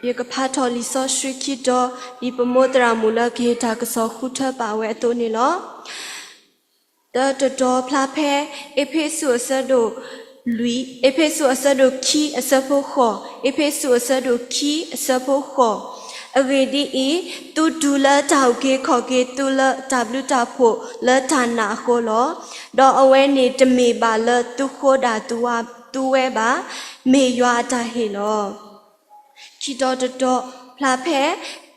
ယကဖးထီၣ်လံာ်စီဆှံခံတီၤ ဒ်ပမိၢ်သရၣ်မုၣ်လၢကဟ့ၣ်တၢ်ကစီၣ်ဃုထၢပာ်ဝဲအသိးန့ၣ်လီၤ. တၢတတီၤဖျါဖဲ အ့းဖ့းစူးအဆၢဒိၣ်လွံၢ်, အ့းဖ့းစူးအဆၢဒိၣ်ခံအဆၢဖိဃိး, အ့းဖ့းစူးအဆၢဒိၣ်ခံအဆၢဖိဃိး, အဂ့ၢ်ဒ်အံၤ, သုတုၤလၢတၢ်အုၣ်က့ၤခီၣ်က့ၤ သုလၢတၢ်ဘျုးတၢ်ဖှိၣ်လၢတၢ်နာ်အဃိလီၤ. ဒီးအဝဲန့ၣ်တမ့ၢ်ဘၣ်လၢသုဃိဒၣ်သုဝဲဘၣ်, မ့ၢ်ယွၤအတၢ်ဟ့ၣ်လီၤ. ခံတီၤတတီၤဖျါဖဲ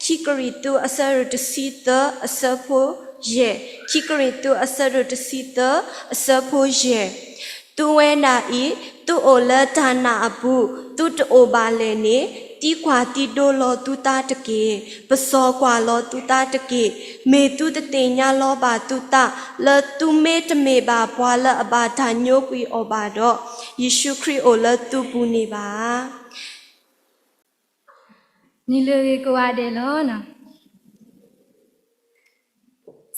ခံကရံၣ်သူးအဆၢဒိၣ်တဆံသၢအဆၢဖိယဲၢ်, ခံကရံၣ်သူးအဆၢဒိၣ်တဆံသၢအဆၢဖိယဲၢ်, သုဝဲဒၣ်အံၤ သုအိၣ်လၢတၢ်နာ်အပူၤ, သုတအိၣ်ဘၣ်လဲၣ်န့ၣ်, သံကွၢ်သံဒိလီၤသုသးတက့ၢ်. ပစီၤကွၢ်လီၤသုသးတက့ၢ်. မ့ၢ်သုတသ့ၣ်ညါလီၤဘၣ်သုသး လၢသုမ့တမ့ၢ်ဘၣ်ပှၤလၢအဘၣ်တၢ်ညိကွံာ်အီၤဘၣ်ဒီး, ယ့ၣ်ၡူးခရံာ်အိၣ်လၢသုပူၤန့ၣ်ဘၣ်. နံၤလၢအဂ့ၤကိးဂၤဒဲးလီၤ.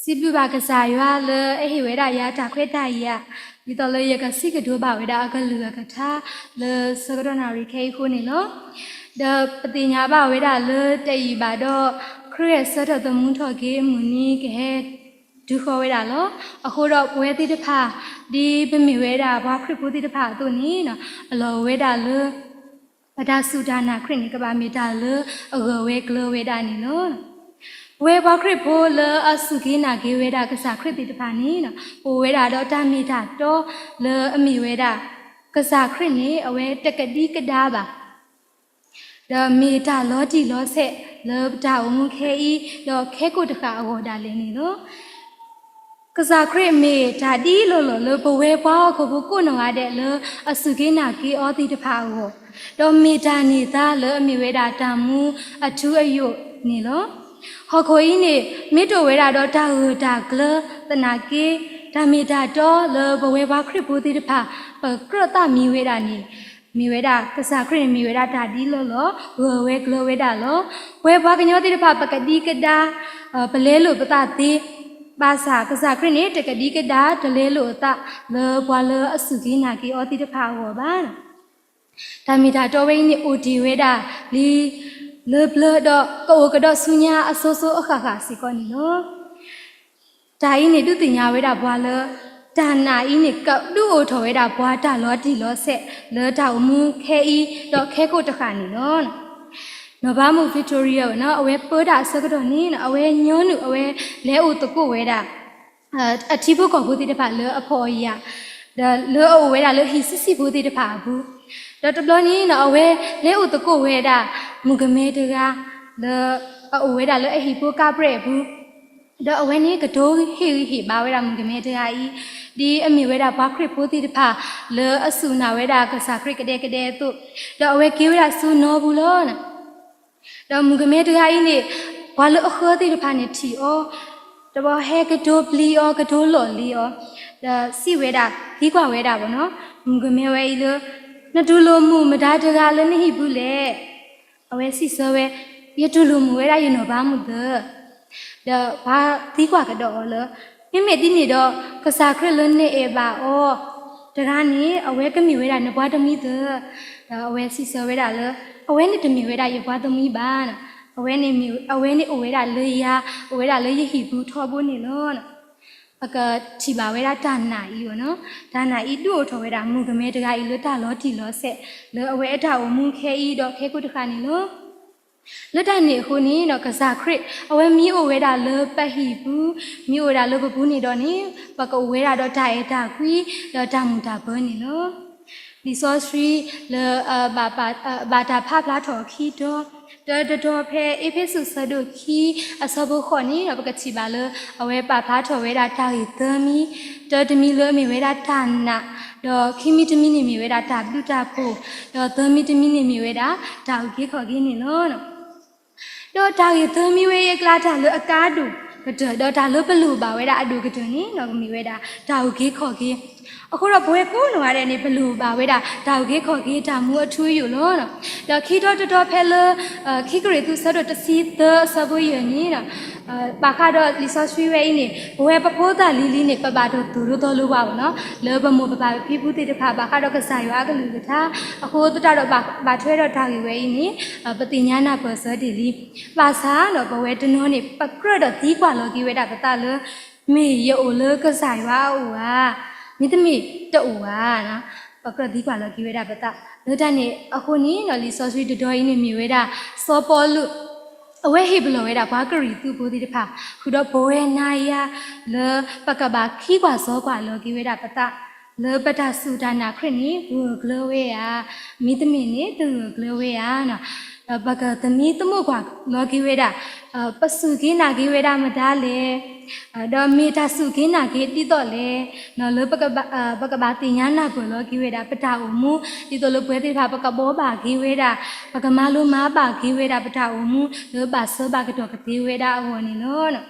စံးဘျုးဘၣ်ကစၢ်ယွၤလၢအဟ့ၣ်ဝဲဒၣ်ယၤတၢ်ခွဲးတၢ်ယာ်, ဒ်သိးလၢယကစံးကတိၤဘၣ်ဝဲဒၣ်အကလုၢ်အကထါ လၢဆၢကတီၢ်နၣ်ရံၣ်ခဲအံၤအဃိန့ၣ်လီၤ. ဒီးပသ့ၣ်ညါဘၣ်ဝဲဒၣ်လၢတယံာ်ဘၣ်ဒီး ခရံာ်အဆၢထၢၣ်သမူထီၣ်က့ၤအမုၢ်နံၤ ကဟဲတုၤဃီၤဝဲဒၣ်လီၤ. အဃိဒီးပဝဲသ့ၣ်တဖၣ် ဒ်ပမ့ၢ်ဝဲဒၣ်ပှၤခရံာ်ဖိသ့ၣ်တဖၣ်အသိးန့ၣ်, အလီၢ်အိၣ်ဝဲဒၣ်လၢ ပတၢ်စူၢ်တၢ်နာ်ခရံာ်န့ၣ် ကဘၣ်မ့ၢ်တၢ်လၢအဂၢၢ်ဝဲကျၢၤဝဲဒၣ်န့ၣ်လီၤ. ပဝဲပှၤခရံာ်ဖိလၢအစူၢ်က့ၤနာ်က့ၤဝဲဒၣ်ကစၢ်ခရံာ်သ့ၣ်တဖၣ်န့ၣ်, ပအိၣ်ဝဲဒၣ်ဒီးတၢ်မ့ၢ်တၢ်တီလၢအမ့ၢ်ဝဲဒၣ် ကစၢ်ခရံာ်န့ၣ် အဝဲတကဒံကဒါဘၣ် ဒီးမ့ၢ်တၢ်လီၤတံၢ်လီၤဆဲးလၢပတၢ်အိၣ်မူခဲအံၤ ဒီးခဲကိာ်တဃၣ်အဂီၢ်ဒၣ်လဲာ်န့ၣ်လီၤ. ကစၢ်ခရံာ်မ့ၢ်တၢ်ဒ်လီၢ်လီၢ်လၢပဝဲပှၤဟီၣ်ခိၣ်ဖိကိးနီၢ်ဂၤဒဲးလၢအစူၢ်က့ၤနာ်က့ၤအီၤသ့ၣ်တဖၣ်အဂီၢ်, ဒီးမ့ၢ်တၢ်န့ၢ်သါလၢအမ့ၢ်ဝဲဒၣ်တၢ်မူအထူအယိာ်န့ၣ်လီၤ. ဟီၣ်ခိၣ်အံၤန့ၣ် မ့ၢ်တအိၣ်ဝဲဒၣ်ဒီးတၢ်ဂၢၢ်တၢ်ကျၢၤသနာ်က့ တၢ်မ့ၢ်တၢ်တီလၢပဝဲပှၤခရံာ်ဖိသ့ၣ်တဖၣ် ပကြၢးသးမံဝဲဒၣ်န့ၣ်, မ့ၢ်ဝဲဒၣ်ကစၢ်ခရံာ်န့ၣ် မ့ၢ်ဝဲဒၣ်တၢ်ဒ်လီၢ်လီၢ် ဂၢၢ်ဝဲကျၢၤဝဲဒၣ်လီၤ. ပဝဲပှၤကညီသ့ၣ်တဖၣ် ပကဒံကဒါ ပလဲလိာ်ပသးသ့ ဘၣ်ဆၣ်ကစၢ်ခရံာ်န့ၣ် တကဒံကဒါတလဲလိာ်အသးလၢပှၤလၢအစူၢ်က့ၤနာ်က့ၤအီၤသ့ၣ်တဖၣ်အဂီၢ်ဘၣ်. တၢ်မ့ၢ်တၢ်တီဝဲအံၤန့ၣ် အိၣ်တ့ၢ်ဝဲဒၣ်လံ လၢပျၢၤဒီးကအိၣ်ကဒီးဆူညါအစိၤစိၤအဃၣ်ဃၣ်စ့ၢ်ကီးန့ၣ်လီၤ. တၢ်အံၤန့ၣ် ဒုးသ့ၣ်ညါဝဲဒၣ်ပှၤလၢ တၢ်နာ်အံၤန့ၣ် ကဒုးအိၣ်ထီၣ်ဝဲဒၣ်ပှၤတၢ်လီၤတံၢ်လီၤဆဲး လၢတၢ်အိၣ်မူခဲအံၤ ဒီးခဲကိာ်တဃၣ်န့ၣ်လီၤ. နီၢ်ဘါမုၣ် Victoria နီၤ အဝဲပၢတၢ်အဆၢကတီၢ်န့ၣ် အဝဲညီနုၢ် အဝဲလဲၤအိၣ်သကိးဝဲဒၣ် အထံဖိကီၢ်ဖိသ့ၣ်တဖၣ်လၢအဖှီၣ်အယာ် ဒီးလၢအအိၣ်ဝဲဒၣ်လၢဟံၣ်ဆံးဆံးဖိသ့ၣ်တဖၣ်အပူၤ, ဒီးတဘျီန့ၣ်နီၤ အဝဲလဲၤအိၣ်သကိးဝဲဒၣ် မုၣ်ကမဲတဂၤ လၢအအိၣ်ဝဲဒၣ်လၢအဟံၣ်ဖိကါပြဲၣ်အပူၤ, ဒီးအဝဲန့ၣ်ကတိၤဟ့ၣ်ဂံၢ်ဟ့ၣ်ဘါဝဲဒၣ်မုၣ်ကမဲတဂၤအံၤ ဒ်အမ့ၢ်ဝဲဒၣ်ပှၤခရံာ်ဖိသ့ၣ်တဖၣ် လၢအစူၢ်နာ်ဝဲဒၣ်ကစၢ်ခရံာ်ကဒဲကဒဲအသိး, ဒီးအဝဲက့ၤဝဲဒၣ်ဆူနီပူၤလီၤ. ဒီးမုၣ်ကမဲတဂၤအံၤန့ၣ် ပှၤလၢအဃၢသ့ၣ်တဖၣ်န့ၣ်ထံၣ်အီၤ, ဒီးဟဲကတိၤပျံၤအီၤ ကတိၤလီၢ်လံၤအီၤ, ဒီးစံးဝဲဒၣ် သံကွၢ်ဝဲဒၣ်ဘၣ်နီၤ မုၣ်ကမဲဝဲအံၤလၢ နတူၢ်လိာ်မုာ်မတၤတဂၤလၢနဟံၣ်ပူၤလဲၣ်. အဝဲစံးဆၢဝဲ, ယတူၢ်လိာ်မုာ်ဝဲဒၣ်ယနီၢ်ဘါမုၣ်သၢ ဒီးပှၤသံကွၢ်ကဒီးအီၤလၢ မ့မ့ၢ်ဒ်န့ၣ်ဒီး ကစၢ်ခရံာ်လၢနအဲၣ်ဘၣ်အီၤတဂၤန့ၣ် အဝဲကမ့ၢ်ဝဲဒၣ်နပှၤသမံသၢ. ဒီးအဝဲစံးဆၢဝဲဒၣ်လၢ အဝဲန့ၣ်တမ့ၢ်ဝဲဒၣ်ယပှၤသမံဘၣ်. အဝဲန့ၣ်မ့ၢ် အဝဲန့ၣ်အိၣ်ဝဲဒၣ်လၢယၤ အိၣ်ဝဲဒၣ်လၢယဟံၣ်ပူၤထီဘိန့ၣ်လီၤ. ပကထံၣ်ဘၣ်ဝဲဒၣ်တၢ်နာ်အံၤနီၤ တၢ်နာ်အံၤဒုးအိၣ်ထီၣ်ဝဲဒၣ်မုၣ်ကမဲတဂၤအံၤလၢတၢ်လီၤတံၢ်လီၤဆဲး လၢအဝဲအတၢ်အိၣ်မူခဲအံၤဒီးခဲကိာ်တဃၣ်န့ၣ်လီၤ. လၢတၢ်န့ၣ်အဃိန့ၣ်ဒီး ကစၢ်ခရံာ် အဝဲမ့ၢ်အိၣ်ဝဲဒၣ်လၢပဟံၣ်ပူၤ, မ့ၢ်အိၣ်ဝဲဒၣ်လၢပပူၤန့ၣ်ဒီးန့ၣ် ပကအိၣ်ဝဲဒၣ်ဒီးတၢ်အဲၣ်တၢ်ကွံ ဒီးတၢ်မုာ်တၢ်ပၢၤန့ၣ်လီၤ. လံာ်စီဆှံလၢ ဘၣ်တၢ်ဖးဖျါထီၣ်အခံတီၤ တၢတတီၤဖဲအ့းဖ့းစူးဆၢဒိၣ်ခံ အဆၢဖိဃိးန့ၣ်ဒီး ပကထံၣ်ဘၣ်လၢ အဝဲပာ်ဖျါထီၣ်ဝဲဒၣ်တၢ်ဂ့ၢ်သၢမံၤ, တၢတမံၤလၢအမ့ၢ်ဝဲဒၣ်တၢ်နာ်, ဒီးခံမံၤတမံၤန့ၣ်မ့ၢ်ဝဲဒၣ်တၢ်ဘျုးတၢ်ဖှိၣ်, ဒီးသၢမံၤတမံၤန့ၣ်မ့ၢ်ဝဲဒၣ်တၢ်အုၣ်က့ၤခီၣ်က့ၤန့ၣ်လီၤ. ဒီးတၢ်ဂ့ၢ်သၢမံၤဝဲအံၤအကျါ တၢ်လၢအကါဒိၣ်ကတၢၢ် ဒီးတၢ်လၢပလိၣ်ဘၣ်ဝဲဒၣ်အဒိၣ်ကတၢၢ်န့ၣ်ဒီး ကမ့ၢ်ဝဲဒၣ်တၢ်အုၣ်က့ၤခီၣ်က့ၤ အဃိဒီးပဝဲကိးနီၢ်ဂၤဒဲးန့ၣ် ပလိၣ်ဘၣ်ဝဲဒၣ် တၢ်အုၣ်က့ၤခီၣ်က့ၤတၢ်မူအထူအယိာ်လီၤ. ဒီးခံတီၤတတီၤဖဲလၢ ခံကရံၣ်သူးဆၢဒိၣ်တဆံသၢအဆၢဖိယဲၢ်န့ၣ် ဘၣ်ဃးဒီးလံာ်စီဆှံဝဲအံၤန့ၣ် ပဝဲပဖိသၣ်လံၤလံၤန့ၣ် ပဘၣ်တၢ်သိၣ်လိသီလိဘၣ်အီၤနီၤ လၢပမိၢ်ပပၢ်ပဖံပဖုသ့ၣ်တဖၣ် ဘၣ်ဃးဒီးကစၢ်ယွၤအကလုၢ်ကထါ အဃိသတးဒီး ဘၣ်ထွဲဒီးတၢ်ဂ့ၢ်ဝဲအံၤန့ၣ် ပသ့ၣ်ညါနၢ်ပၢၢ်စၢၤဒ်လံ. ဘၣ်ဆၣ်ဒီးပဝဲတနီၤန့ၣ် ပကြၢးဒီးသံကွၢ်လီၤက့ၤဝဲဒၣ်ပသးလၢ မ့ၢ်ယအိၣ်လၢကစၢ်ယွၤအအိၣ်ဧါ, မ့တမ့ၢ်တအိၣ်ဧါ. ပကြၢးသံကွၢ်လီၤက့ၤဝဲဒၣ်ပသး လၢတၢ်န့ၣ်အဃိန့ၣ် လံာ်စီဆှံတတီၤအံၤန့ၣ်မ့ၢ်ဝဲဒၣ် စီၤပီလူး အဝဲဟ့ၣ်ပလီၢ်ဝဲဒၣ်ပှၤကရံၣ်သူးဖိသ့ၣ်တဖၣ် ဃုာ်ဒီးပဝဲနၤယၤ လၢပကဘၣ်သံကွၢ်သံကွၢ်လီၤက့ၤဝဲဒၣ်ပသး လၢပတၢ်စူၢ်တၢ်နာ်ခရံာ်န့ၣ် ဂၢၢ်ကျၢၤဝဲဧါ, မ့တမ့ၢ်န့ၣ်တဂၢၢ်ကျၢၤဝဲဧါ. ဒီးပကသမံသမိးကွၢ်လီၤက့ၤဝဲဒၣ် ပစူၢ်က့ၤနာ်က့ၤဝဲဒၣ်မတၤလဲၣ်, ဒီးမ့ၢ်တၢ်စူၢ်က့ၤနာ်က့ၤဒ်သိးလဲၣ်, လၢပကဘၣ်သ့ၣ်ညါနၢ်ပၢၢ်လီၤက့ၤဝဲဒၣ် ပတၢ်အိၣ်မူ ဒ်သိးလၢပဝဲသ့ၣ်တဖၣ် ပကဘှီဘၣ်က့ၤဝဲဒၣ်, ပကမၤလိမၤဘၣ်က့ၤဝဲဒၣ် ပတၢ်အိၣ်မူ လၢဘၣ်စၢၤဘၣ်ကတီၢ်ကသ့ဝဲဒၣ်အဂီၢ်န့ၣ်လီၤ.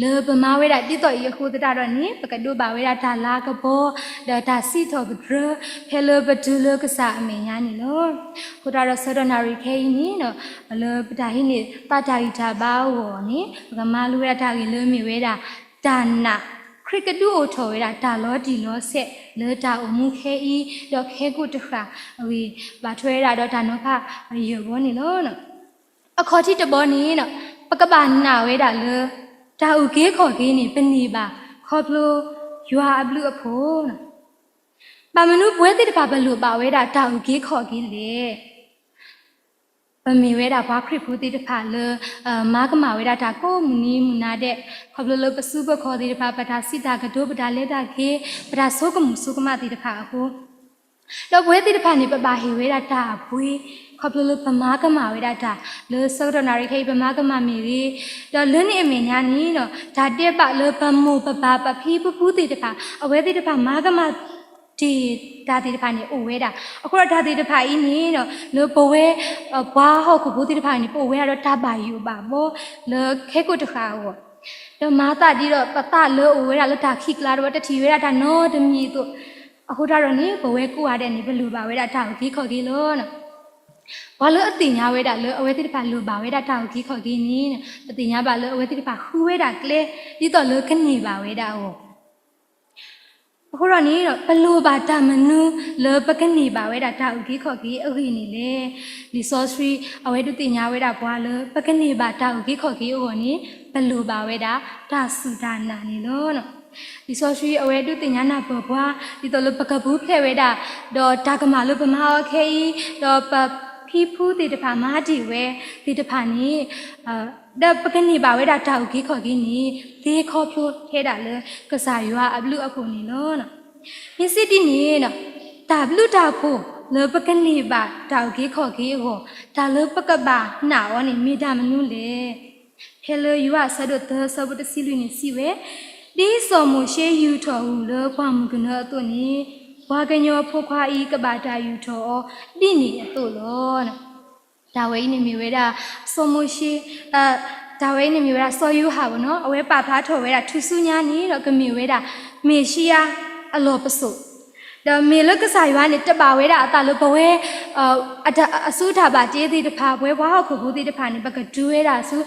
လၢပမၤဝဲဒၣ်ဒ်သိးအံၤအဃိသတးဒီးန့ၣ် ပကဒိးဘၣ်ဝဲဒၣ်တၢ်လၤကပီၤ ဒီးတၢ်စံးထီၣ်ပတြၢၤ ဖဲလၢပတုၤလၢကစၢ်အမဲာ်ညါန့ၣ်လီၤ. အဃိသတးဒီးဆၢကတီၢ်နၣ်ရံၣ်ခဲအံၤန့ၣ် လၢပတၢ်ဟံးန့ၢ်သးတၢ်ဂံၢ်တၢ်ဘါအဂီၢ်န့ၣ် ပကမၤလိဝဲဒၣ်တၢ်ဂ့ၢ်လၢမ့ၢ်ဝဲဒၣ် တၢ်နာ် ခရံာ်ကဒုးအိၣ်ထီၣ်ဝဲဒၣ်တၢ်လီၤတံၢ်လီၤဆဲး လၢတၢ်အိၣ်မူခဲအံၤ ဒီးခဲကိာ်တဃၣ်အဂ့ၢ် ဘၣ်ထွဲဝဲဒၣ်ဒီးတၢ်နီၤဖးယဲၢ်ဘီန့ၣ်လီၤ. အခီၣ်ထံးတဘီန့ၣ် ပကဘၣ်နာ်ဝဲဒၣ်လၢ တၢ်အုၣ်က့ၤခီၣ်က့ၤန့ၣ် ပန့ၢ်ဘၣ်ခီဖျိယွၤအဘျုးအဖှိၣ် ဘၣ်မနုၤပဝဲသ့ၣ်တဖၣ်ပလိၣ်ဘၣ်ဝဲဒၣ်တၢ်အုၣ်က့ၤခီၣ်က့ၤလဲၣ်. ပမ့ၢ်ဝဲဒၣ်ပှၤခရံာ်ဖိသ့ၣ်တဖၣ်လၢ မၤကမၣ်ဝဲဒၣ်တၢ်ကိးမုၢ်နံၤမုၢ်နၤဒဲး ခီဖျိလၢပစုပခီၣ်သ့ၣ်တဖၣ် ပတၢ်စံးတၢ်ကတိၤ ပတၢ်လဲၤတၢ်က့ၤ ပတၢ်ဆိကမိၣ်ဆိကမးသ့ၣ်တဖၣ်အဃိ ဒီးပဝဲသ့ၣ်တဖၣ်န့ၣ် ပဘၣ်ဟ့ၣ်ဝဲဒၣ်တၢ်အပှ့ၤ ခီဖျိလၢပမၤကမၣ်ဝဲဒၣ်တၢ် လၢဆၢကတီၢ်နၣ်ရံၣ်ခဲအံၤ ပမၤကမၣ်မ့ၢ်ဂ့ၤ, ဒီးလၢန့ၣ်အမဲာ်ညါန့ၣ် တၢ်ဒဲးဘးလၢပမိၢ်ပပၢ်ပဖံပဖုသ့ၣ်တဖၣ် အဝဲသ့ၣ်တဖၣ်မၤကမၣ်တ့ၢ်တၢ်သ့ၣ်တဖၣ်န့ၣ်အိၣ်ဝဲဒၣ်. အဃိဒီးတၢ်သ့ၣ်တဖၣ်အံၤန့ၣ် လၢပဝဲ ပှၤဟီၣ်ခိၣ်ဖိသ့ၣ်တဖၣ်န့ၣ် ပအိၣ်ဝဲဒၣ်ဒီးတၢ်ဘၣ်ယိၣ်ဘၣ်ဘီ လၢခဲကိာ်တဃၣ်အဂီၢ် ဒီးမၤသးဒ်ဒီးပသးလၢအိၣ်ဝဲဒၣ်လၢတၢ်ခံးကျါတဝဲ တထံၣ်ဝဲဒၣ်တၢ်နီတမံၤအသိး, အဃိတၢ်ဒီးန့ၣ် ပဝဲကိးဂၤဒဲးန့ၣ် ပလိၣ်ဘၣ်ဝဲဒၣ်တၢ်အုၣ်က့ၤခီၣ်က့ၤလီၤ. ပှၤလၢအသ့ၣ်ညါဝဲဒၣ်လၢအဝဲသ့ၣ်တဖၣ်လိၣ်ဘၣ်ဝဲဒၣ်တၢ်အုၣ်က့ၤခီၣ်က့ၤန့ၣ် ပသ့ၣ်ညါဘၣ်လၢအဝဲသ့ၣ်တဖၣ်ဃုဝဲဒၣ်ကျဲ ဒ်သိးလၢကန့ၢ်ဘၣ်ဝဲဒၣ်အဂီၢ် အဃိဒီးန့ၣ် ပလိၣ်ဘၣ်တၢ်မနုၤလၢပကန့ၢ်ဘၣ်ဝဲဒၣ်တၢ်အုၣ်က့ၤခီၣ်က့ၤအဂ့ၢ်န့ၣ်လဲၣ်. လံာ်စီဆှံအဝဲဒုးသ့ၣ်ညါဝဲဒၣ်ပှၤလၢ ပကန့ၢ်ဘၣ်တၢ်အုၣ်က့ၤခီၣ်က့ၤအဂီၢ်န့ၣ် ပလိၣ်ဘၣ်ဝဲဒၣ်တၢ်စူၢ်တၢ်နာ်န့ၣ်လီၤ. လံာ်စီဆှံအဝဲဒုးသ့ၣ်ညါနၢ်ပၢၢ်ပှၤ ဒ်သိးလၢပကပူၤဖျဲးဝဲဒၣ် ဒီးတၢ်ကမၣ်လၢပမၤအီၤခဲအံၤ ဒီးပဖံဖုသ့ၣ်တဖၣ်မၤတ့ၢ်ဝဲသ့ၣ်တဖၣ်န့ၣ် ဒီးပကန့ၢ်ဘၣ်ဝဲဒၣ်တၢ်အုၣ်က့ၤခီၣ်က့ၤန့ၣ် သ့ခီဖျိထဲဒၣ်လၢကစၢ်ယွၤအဘျုးအဖှိၣ်န့ၣ်လီၤ. မ့ၢ်စ့ၢ်ဒ်န့ၣ် တၢ်ဘျုးတၢ်ဖှိၣ်လၢပကန့ၢ်ဘၣ်တၢ်အုၣ်က့ၤခီၣ်က့ၤအဂီၢ် တၢ်လၢပကဘၣ်နာ်အီၤန့ၣ် မ့ၢ်တၢ်မနုၤလဲၣ်. ဖဲလၢယိၤဟၣ်အဆၢဒိၣ်သၢအဆၢဖိတဆံလွံၢ်န့ၣ်စံးဝဲ, ဒ်စီၤမိၤၡ့ယူာ်ထီၣ်ဂုၢ်လၢပှၢ်မုၢ်ကနၢအသိးန့ၣ်, ပှၤကညီဖိခွါအံၤကဘၣ်တၢ်ယူာ်ထီၣ်အီၤဒ်န့ၣ်အသိးလီၤ. တၢ်ဝဲအံၤန့ၣ်မ့ၢ်ဝဲဒၣ် စီၤမိၤၡ့, တၢ်ဝဲအံၤန့ၣ်မ့ၢ်ဝဲဒၣ်စီၤယိၤဟၣ်ဘၣ်နီၤ, အဝဲပာ်ဖျါထီၣ်ဝဲဒၣ်ထူၣ်စုညါန့ၣ်ဒီးကမ့ၢ်ဝဲဒၣ် မ့ၣ်ၡံအၤအလီၢ်ပစိာ် ဒီးမ့ၢ်လၢကစၢ်ယွၤန့ၣ် တဘၣ်ဝဲဒၣ်အသးလၢပဝဲ အစုတၢ်ဘၣ်တ့သ့ၣ်တဖၣ် ပဝဲပှၤဟီၣ်ခိၣ်ဖိသ့ၣ်တဖၣ်န့ၣ် ပကတုၤဝဲဒၣ်ဆူ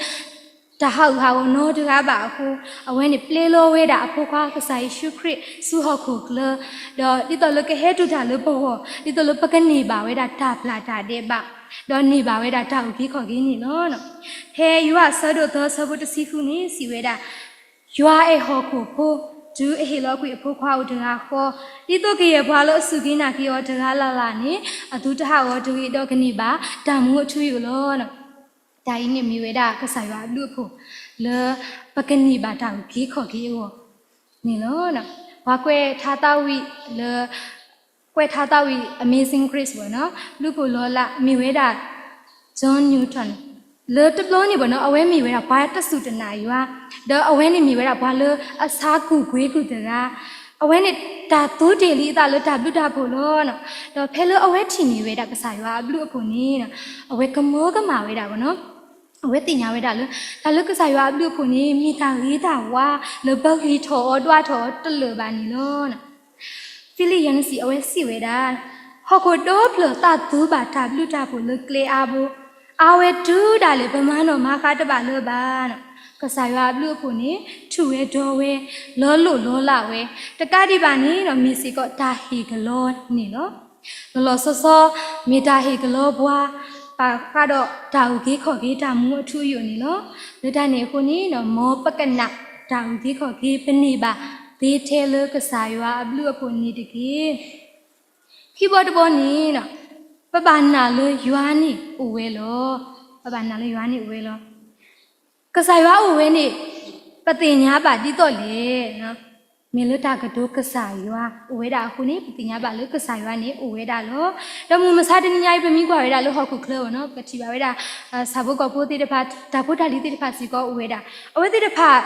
တၢ်ဟးဂူာ်ဟးဂီၤနီတဂၤဘၣ်အဃိ, အဝဲန့ၣ်ပျဲလီၤဝဲဒၣ်အဖိခွါကစၢ်ယ့ၣ်ၡူးခရံာ်ဆူဟီၣ်ခိၣ်ချၢ, ဒီးဒ်သိးလၢကဟဲတူၢ်တၢ်လၢပဂီၢ် ဒ်သိးလၢပကန့ၢ်ဘၣ်ဝဲဒၣ်တၢ်ပျၢ်တၢ်ဒဲးဘး, ဒီးန့ၢ်ဘၣ်ဝဲဒၣ်တၢ်အုၣ်က့ၤခီၣ်က့ၤန့ၣ်လီၤ. ဖဲယိၤဟၣ်အဆၢဒိၣ်သၢအဆၢဖိတဆံဃုန့ၣ် စံးဝဲဒၣ် ယွၤအဲၣ်ဟီၣ်ခိၣ်ဖိ တုၤအဟ့ၣ်လီၤကွံာ်အဖိခွါအိၣ်တဂၤဃီ, ဒ်သိးကယဲၢ်ပှၤလၢအစူၢ်က့ၤနာ်က့ၤအီၤတဂၤလၢ်လၢ်န့ၣ် အသုတဟးဂီၤတဂ့ၤဒီးကန့ၢ်ဘၣ်တၢ်မူအထူအယိာ်လီၤ. တၢ်အံၤန့ၣ်မ့ၢ်ဝဲဒၣ်ကစၢ်ယွၤအဘျုးအဖှိၣ် လၢပကန့ၢ်ဘၣ်တၢ်အုၣ်က့ၤခီၣ်က့ၤအဂီၢ်န့ၣ်လီၤ. ပှၤကွဲးထါသးဝံၣ်လၢ ကွဲးထါသးဝံၣ် Amazing Grace ဘၣ်နီၤ ဘျုးဖှိၣ်လီၤလး မ့ၢ်ဝဲဒၣ် John Newton လၢတဘျီန့ၣ်ဘၣ်နီၤ အဝဲမ့ၢ်ဝဲဒၣ်ပှၤတစူၢ်တနာ်ယွၤ, ဒီးအဝဲန့ၣ်မ့ၢ်ဝဲဒၣ်ပှၤလၢအဆါကူၣ်ပှ့ၤကူၣ်တဂၤ, အဝဲန့ၣ်တၢ်သူတ့ၢ်လံအသးလၢတၢ်ဘျုးတၢ်ဖှိၣ်လီၤ. ဒီးဖဲလၢအဝဲထံၣ်န့ၢ်ဝဲဒၣ်ကစၢ်ယွၤအဘျုးအဖှိၣ်န့ၣ် အဝဲကမၢကမၣ်ဝဲဒၣ်ဘၣ်နီၤ အဝဲသ့ၣ်ညါဝဲဒၣ်လၢ တၢ်လၢကစၢ်ယွၤအဘျုးအဖှိၣ်န့ၣ် မ့ၢ်တၢ်ဂ့ၤတၢ်ဝါလၢပဂံၢ်ထီၣ်အီၤဒွးထီၣ်အီၤတလၢာ်ဘၣ်န့ၣ်လီၤ. ဖံလံးယဲၢ်နစံး အဝဲစံးဝဲဒၣ်, ဟီၣ်ခိၣ်ဒီဖျၢၣ်သးသူဘၣ်တၢ်ဘျုးတၢ်ဖှိၣ်လၢကျဲအါဘိ, အါဝဲတုၤဒၣ်လဲာ် ပမၤနီၣ်မၤဃါတဘၣ်လၢၤဘၣ်. ကစၢ်ယွၤအဘျုးအဖှိၣ်န့ၣ် ထူၣ်ဝဲဒီးဝဲ, လီၤလိၢ်လီၤလးဝဲ, တကးဒံးဘၣ်န့ၣ်ဒီး မ့ၢ်စ့ၢ်ကီးတၢ်ဟ့ၣ်ကလီန့ၣ်လီၤ. လီၤလီၤဆီဆီ မ့ၢ်တၢ်ဟ့ၣ်ကလီပှၤ ပာ်ဃာ်ဒီးတၢ်အုၣ်က့ၤခီၣ်က့ၤတၢ်မူအထူအယိာ်န့ၣ်လီၤ. လၢတၢ်န့ၣ်အဃိန့ၣ်ဒီး မ်ပကနၣ်တၢ်အုၣ်က့ၤခီၣ်က့ၤ ပန့ၢ်ဘၣ်သ့ထဲလၢကစၢ်ယွၤအဘျုးအဖှိၣ်န့ၣ်တက့ၢ်. ခံဘီတဘီန့ၣ်, ပဘၣ်နာ်လၢယွၤန့ၣ်အိၣ်ဝဲလီၤ. ပဘၣ်နာ်လၢယွၤန့ၣ်အိၣ်ဝဲလီၤ. ကစၢ်ယွၤအိၣ်ဝဲန့ၣ် ပသ့ၣ်ညါဘၣ်ဒ်သိးလဲၣ်. မ့ၢ်လၢတၢ်ကတိၤကစၢ်ယွၤအိၣ်ဝဲဒၣ်အဃိန့ၣ် ပသ့ၣ်ညါဘၣ်လၢကစၢ်ယွၤန့ၣ်အိၣ်ဝဲဒၣ်လီၤ. ဒီးမုၢ်မဆါတနံၤညါအံၤ ပမ့ၢ်ကွၢ်ဝဲဒၣ်လၢဟီၣ်ခိၣ်ချၢအံၤနီၤ ပကထံၣ်ဘၣ်ဝဲဒၣ် ဆၣ်ဖိကီၢ်ဖိသ့ၣ်တဖၣ် တၢ်ဖိတၢ်လံၤသ့ၣ်တဖၣ်စ့ၢ်ကီးအိၣ်ဝဲဒၣ်. အဝဲသ့ၣ်တဖၣ်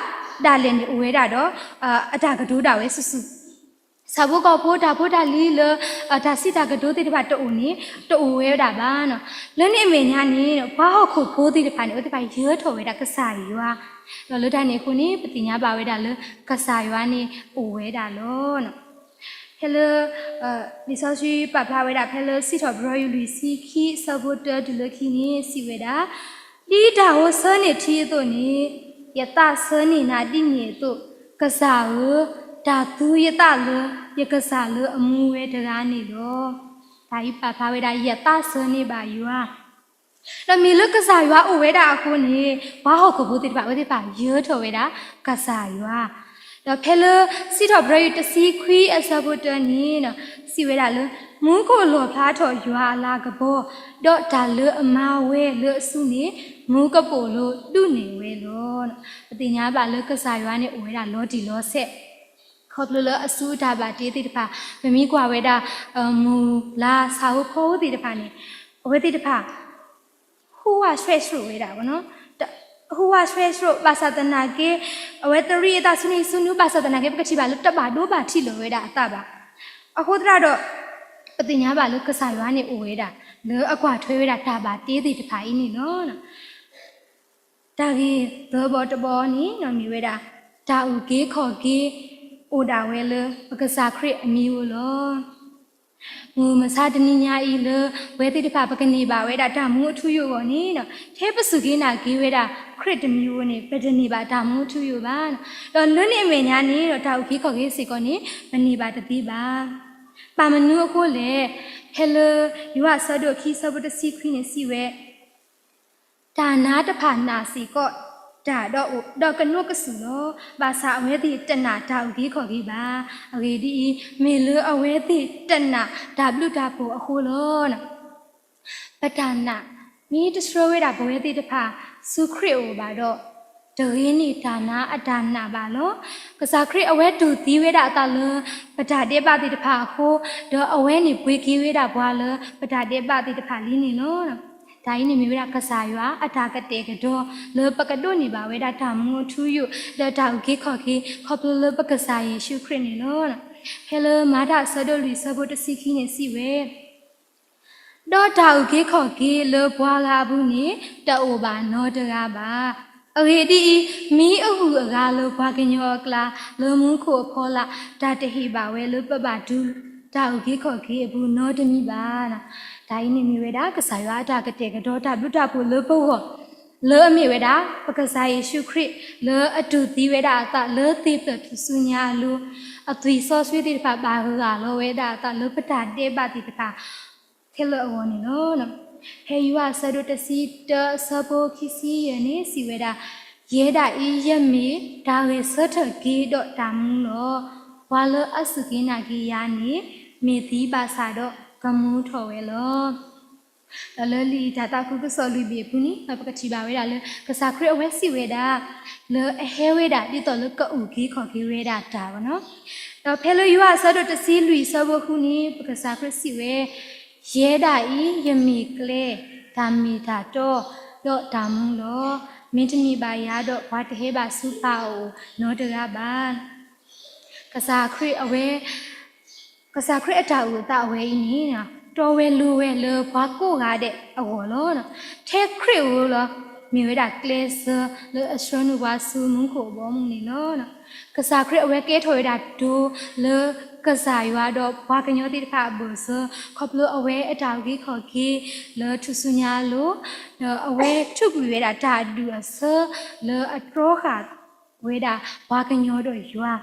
ဒၣ်လဲာ်န့ၣ်အိၣ်ဝဲဒၣ်ဒီး အတၢ်ကတိၤဒၣ်ဝဲစုာ်စုာ် ဆၣ်ဖိကီၢ်ဖိတၢ်ဖိတၢ်လံၤလၢ တၢ်စံးတၢ်ကတိၤသ့ၣ်တဖၣ်တအိၣ်န့ၣ် တအိၣ်ဝဲဒၣ်ဘၣ်. လၢန့ၣ်အမဲာ်ညါန့ၣ် ပှၤဟီၣ်ခိၣ်ဖိသ့ၣ်တဖၣ်န့ၣ် အဝဲသ့ၣ်တဖၣ်ယၢၤထီၣ်ဝဲဒၣ်ကစၢ်ယွၤ, ဒီးလၢတၢ်န့ၣ်အဃိန့ၣ် ပသ့ၣ်ညါဘၣ်ဝဲဒၣ်လၢကစၢ်ယွၤန့ၣ်အိၣ်ဝဲဒၣ်လီၤ. ဖဲလၢ လံာ်စီဆှံပာ်ဖျါဝဲဒၣ် ဖဲလၢစံးထီၣ်ပတြၢၤ လွံၢ်ဆံခံအဆၢဖိတၢတုၤလၢခံန့ၣ် စံးဝဲဒၣ်, ဒ်တၢ်ဧိၤဆၢန့ၢ်ထံအသိးန့ၣ် ယသးဆၢန့ၢ်နၤဒ်န့ၣ်အသိး, ကစၢ်ဧၢ, တၢ်သူယသးလၢ ယကစၢ်လၢအမူဝဲတဂၤန့ၣ်လီၤ. တၢ်အံၤပာ်ဖျါဝဲဒၣ် ယသးဆၢန့ၢ်ဘၣ်ယွၤ ဒီးမ့ၢ်လၢကစၢ်ယွၤအိၣ်ဝဲဒၣ်အဃိန့ၣ် ပှၤဟီၣ်ခိၣ်ဖိသ့ၣ်တဖၣ် အဝဲသ့ၣ်တဖၣ်ယၢၤထီၣ်ဝဲဒၣ်ကစၢ်ယွၤ, ဒီးဖဲလၢစံးထီၣ်ပတြၢၤ တဆံခွံအဆၢဖိတၢန့ၣ် စံးဝဲဒၣ်လၢ မူခိၣ်လီၣ်ဖျါထီၣ်ယွၤအလၤကပီၤ, ဒီးတၢ်လၢအမၤဝဲလၢအစုန့ၣ် မူကပိာ်လိၤဒုးနဲၣ်ဝဲလီၤ. ပသ့ၣ်ညါဘၣ်လၢကစၢ်ယွၤန့ၣ်အိၣ်ဝဲဒၣ်လီၤတံၢ်လီၤဆဲး ခီဖျိလၢအစုအတၢ်ဘၣ်တ့သ့ၣ်တဖၣ် ပမ့ၢ်ကွၢ်ဝဲဒၣ် မုၢ်လါဆၣ်ဖိဖီဖိသ့ၣ်တဖၣ်န့ၣ် အဝဲသ့ၣ်တဖၣ် ဟူးဝးဆှဲးဆှိးဝဲဒၣ်, ဟူးဝးဆှဲးဆှိး ဘၣ်ဆၣ်သနာ်က့ အဝဲတရံးအသးဆူနံၤဆူနူၤ ဘၣ်ဆၣ်သနာ်က့ ပကထံၣ်ဘၣ်လၢတဘၣ်ဒိဘၣ်ထံးလၢၤဝဲဒၣ်အသးဘၣ်. အဃိသတးဒီး ပသ့ၣ်ညါဘၣ်လၢကစၢ်ယွၤန့ၣ်အိၣ်ဝဲဒၣ် လၢအကွၢ်ထွဲဝဲဒၣ်တၢ်ဘၣ်တ့သ့ၣ်တဖၣ်အံၤန့ၣ်လီၤ. တၢ်ဂ့ၢ်သၢဘီတဘီန့ၣ် မ့ၢ်ဝဲဒၣ် တၢ်အုၣ်က့ၤခီၣ်က့ၤ အိၣ်ဒၣ်ဝဲလၢပကစၢ်ခရံာ်အမံၤဧိၤလီၤ. မုၢ်မဆါတနံၤညါအံၤလၢ ပဝဲသ့ၣ်တဖၣ် ပကန့ၢ်ဘၣ်ဝဲဒၣ်တၢ်မူအထူအယိာ်အဂီၢ်န့ၣ် ထဲပစူၢ်က့ၤနာ်က့ၤဝဲဒၣ် ခရံာ်တမံၤဧိၤန့ၣ် ပတန့ၢ်ဘၣ်တၢ်မူအထူအယိာ်ဘၣ်. ဒီးလၢန့ၣ်အမဲာ်ညါန့ၣ်ဒီး တၢ်အုၣ်က့ၤခီၣ်က့ၤစ့ၢ်ကီးန့ၣ် ပန့ၢ်ဘၣ်တသ့ဘၣ်. ဘၣ်မနုၤအဃိလဲၣ်, ဖဲလၢ ယိၤဟၣ်အဆၢဒိၣ်ခံဆၢဖိတဆံခွံန့ၣ်စံးဝဲ တၢ်နါတဖၣ်နာ်စ့ၢ်ကီးတၢ်ဒီး ဒီးကနိးကစုာ်လီၤ. ဘၣ်ဆၣ်အဝဲသ့ၣ်တနာ်တၢ်အုၣ်က့ၤခီၣ်က့ၤဘၣ်. အဂ့ၢ်ဒ်အံၤ, မ့ၢ်လၢအဝဲသ့ၣ်တနာ်တၢ်ဘျုးတၢ်ဖှိၣ်အဃိလီၤ. ပတၢ်နာ် မ့ၢ်တဆှၢဝဲဒၣ်ပဝဲသ့ၣ်တဖၣ် ဆူခရံာ်အအိၣ်ဘၣ်ဒီး တဂ့ၤန့ၢ်တၢ်နါအတၢ်နာ်ဘၣ်လီၤ. ကစၢ်ခရံာ်အဝဲတူၢ်သံဝဲဒၣ်အသးလၢ ပတၢ်ဒဲးဘးသ့ၣ်တဖၣ်အဃိ, ဒီးအဝဲန့ၣ်ပှ့ၤက့ၤဝဲဒၣ်ပှၤလၢ ပတၢ်ဒဲးဘးသ့ၣ်တဖၣ်လံန့ၣ်လီၤ. တၢ်အံၤန့ၣ်မ့ၢ်ဝဲဒၣ်ကစၢ်ယွၤအတၢ်ကတဲာ်ကတီၤ လၢပကဒိးန့ၢ်ဘၣ်ဝဲဒၣ်တၢ်မူအထူအယိာ် ဒီးတၢ်အုၣ်က့ၤခီၣ်က့ၤ ခီဖျိလၢပကစၢ်ယ့ၣ်ၡူးခရံာ်န့ၣ်လီၤ. ဖဲလၢမၤတၢ်အဆၢဒိၣ်လွံၢ်ဆၢဖိတဆံခံန့ၣ်စံးဝဲ ဒီးတၢ်အုၣ်က့ၤခီၣ်က့ၤလၢပှၤဂၤအပူၤန့ၣ် တအိၣ်ဘၣ်နီတဂၤဘၣ်. အဂ့ၢ်ဒ်အံၤ, မ့ၢ်အဂုၤအဂၤလၢပှၤကညီအကျါ လၢမူခိၣ်အဖီလာ် တၢ်တဟ့ၣ်ဘၣ်ဝဲလၢပဘၣ်တူၢ် တၢ်အုၣ်က့ၤခီၣ်က့ၤအပူၤနီတမံၤဘၣ်. တၢ်အံၤန့ၣ်မ့ၢ်ဝဲဒၣ် ကစၢ်ယွၤအတၢ်ကတဲာ်ကတီၤတၢ်ဘျုးတၢ်ဖှိၣ်လၢပဂီၢ် လၢအမ့ၢ်ဝဲဒၣ် ပကစၢ်ယ့ၣ်ၡူးခရံာ် လၢအတူၢ်သံဝဲဒၣ်အသးလၢသ့ၣ်ဖျၢၣ်ထူၣ်စုညါအလိၤ, အသွံၣ်စီဆှံသ့ၣ်တဖၣ်ဘၣ်ဂၢၢ်လီၤဝဲဒၣ်အသးလၢပတၢ်ဒဲးဘးသ့ၣ်တဖၣ် ခဲလၢာ်အဂီၢ်န့ၣ်လီၤ. ဖဲယိၤဟၣ်အဆၢဒိၣ်တဆံတၢအဆၢဖိခံဆံယဲၢ်န့ၣ် စံးဝဲဒၣ်, ယဲဒၣ်အံၤ ယမ့ၢ်တၢ်ဂဲၤဆၢထၢၣ်က့ၤဒီးတၢ်မူလီၤ. ပှၤလၢအစူၢ်က့ၤနာ်က့ၤယၤန့ၣ် မ့ၢ်သံဘၣ်ဆၣ်ဒီးကမူထီၣ်ဝဲလီၤ. ဒီးလၢလံာ်တၢ်သးခုကစီၣ်လွံၢ်ဘ့ၣ်အပူၤန့ၣ် ပကထံၣ်ဘၣ်ဝဲဒၣ်လၢ ကစၢ်ခရံာ်အဝဲစံးဝဲဒၣ် လၢအဟဲဝဲဒၣ်ဒ်သိးလၢကအုၣ်က့ၤခီၣ်က့ၤဝဲဒၣ်တၢ်ဘၣ်နီၤ. ဒီးဖဲလၢယိၤဟၣ်အဆၢဒိၣ်တဆံလွံၢ်အဆၢဖိဃုန့ၣ် ပကစၢ်ခရံာ်စံးဝဲ, ယဲဒၣ်အံၤ ယမ့ၢ်ကျဲ, တၢ်မ့ၢ်တၢ်တီ, ဒီးတၢ်မူလီၤ. မ့တမ့ၢ်ဘၣ်ယၤဒီး ပှၤတဟဲဘၣ်ဆူပၢ်အအိၣ်နီတဂၤဘၣ်. ကစၢ်ခရံာ်အဝဲ ကစၢ်ခရံာ်အတၢ်အုၣ်အသးအဝဲအံၤန့ၣ် တီဝဲလိၤဝဲလၢပှၤကိးဂၤဒဲးအဂီၢ်လီၤ. ထဲခရံာ်ဧိၤလီၤ. မ့ၢ်ဝဲဒၣ်ကျဲစၢၤလၢအဆှၢနုာ်ပှၤဆူမူခိၣ်အဘီအမုၢ်န့ၣ်လီၤ. ကစၢ်ခရံာ်အဝဲကဲထီၣ်ဝဲဒၣ်ဒိလၢကစၢ်ယွၤဒီးပှၤကညီသ့ၣ်တဖၣ်အဘၢၣ်စၢၤ ခီဖျိအဝဲအတၢ်အုၣ်က့ၤခီၣ်က့ၤလၢထူၣ်စုညါအလိၤ, ဒီးအဝဲထုးကွံာ်ဝဲဒၣ်တၢ်အဒူၣ်အဆၢလၢအတြီဃာ်ဝဲဒၣ်ပှၤကညီဒီးယွၤ